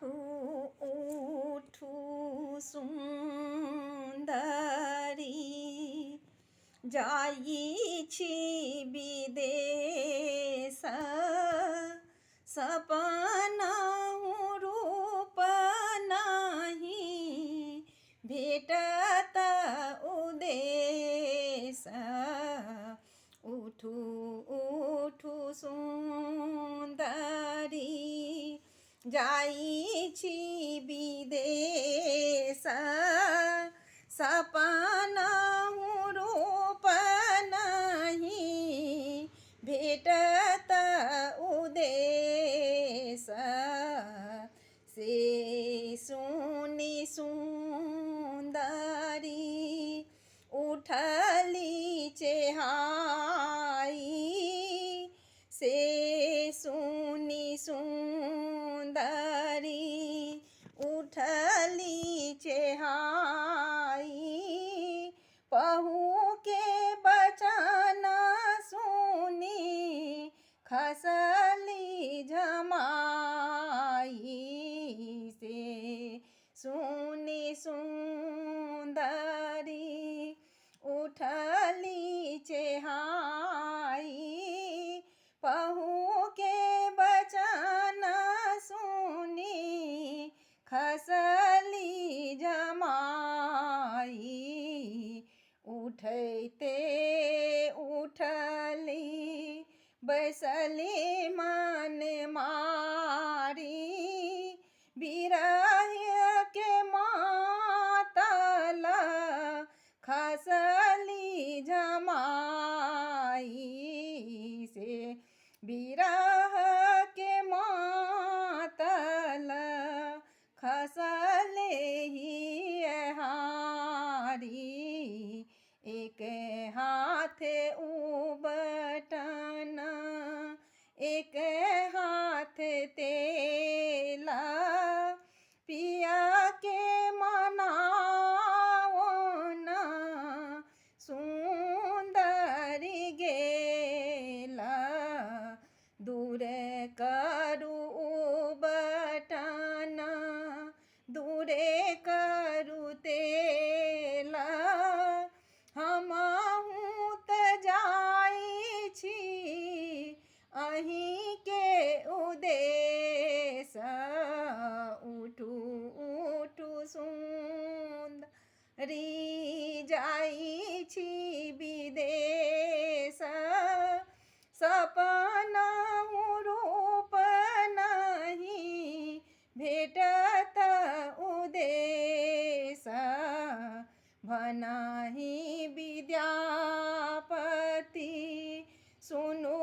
उठू उठू सुन्दरी, जाइ छी विदेश। सपनहुँ रूप नहि भेटत उदेश। उठू उठू सुन्दरी, जाइ छी विदेश। सपनहुँ रूप नहि भेटत उदेश। से सुनि सुन्दरी उठली चेहाई, से सुनि सुन्दरी उठली चेहाई। पहु के बचन सुनि खसली झमाई, से सुनि सुन्दरी उठली चेहाई। पहु के बचन सुनि खसली झमाई। उठैते उठली बैसली मन मारी, बिरह के मातल खसली झमाई, से बिरह के मातल खसले ही हारी। एक हाथ उबटन एक हाथ तेला, पिया के मनाओ ना सुन्दरी गेला। दूर करू उबटन दूरे करू तेला, हमहूँ तऽ जाइ छी अहीँके उदेश। उठू उठू सुन्दरी, जाइ छी विदेश। सपनहुँ रूप नहि भेटत उदेश। भनहि विद्यापति सुनु